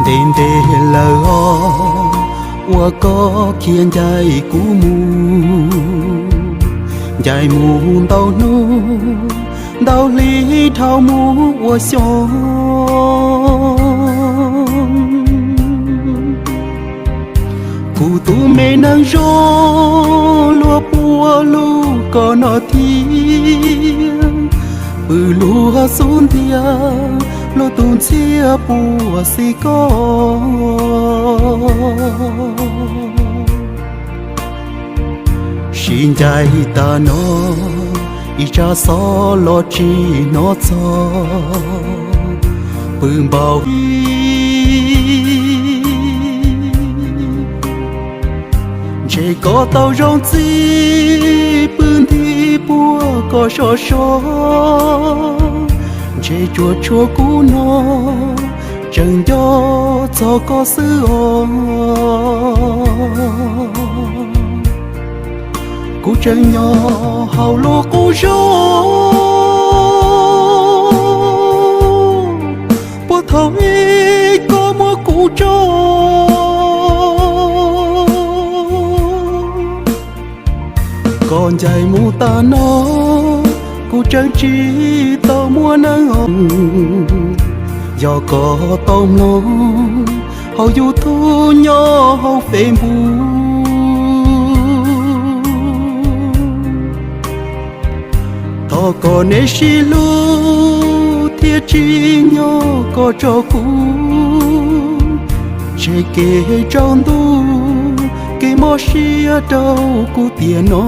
Ntev ntev lawm os, uas koj khiav ncaim kuv mus, ncaim mus ntau hnub ntau hli dhau mus ua xyoo. Kuv tus me neeg zoo luag puav lug koj no thiab, pw luag xub ntiag luag tus ntxhiab puas xis koj. Sib ncaim tas no, ib tsam xob los tsis hnov txog, pw npaum li. Ntshe koj tau zoo txij, pw nti puag koj sov so, ntshe tsuas tshuav kuv no tseem nco txog koj xwb os. Kuv tseem nyob hauv lub qub zos puag thaum ub koj muab kuv tso. Koj ncaim mus tas no, kuv tseem tsis tau muaj neeg os. Yog koj tau mloog hauv YouTube nyob hauv Facebook, thov kom nej sib hlub thiab tsim nyog koj tso kuv, tseg kev tsaus ntuj kev mob siab rau kuv tiam no.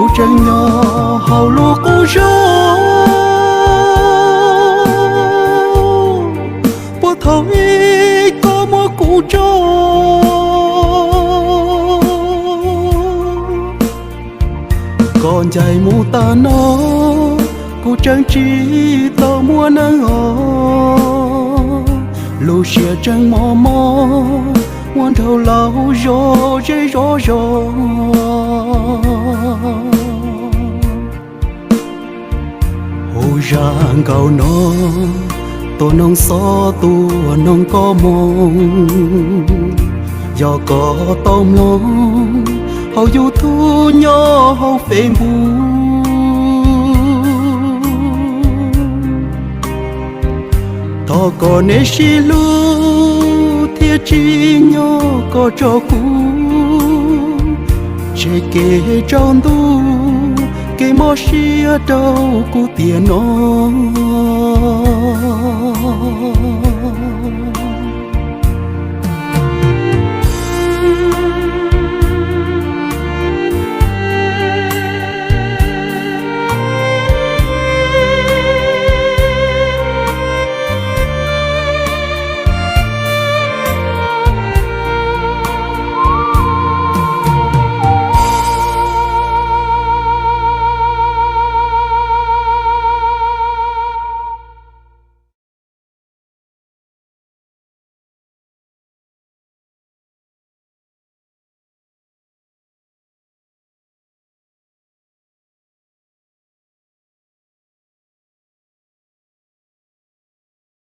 Kuv tseem nyob hauv lub qub zos puag thaum ub koj muab kuv tso. Koj ncaim mus tas no, kuv tseem tsis tau muaj neeg os. Lub siab tseem mob mob ua nraug laus zov zej zov zos. Hauv zaj nkauj no tuaj noog xob tuaj noog koj moo, yog koj tau mloog hauv YouTube nyob hauv Facebook, thov kom nej sib hlub thiab tsim nyog koj tso kuv, tseg kev tsaus ntuj kev mob siab rau kuv tiam no.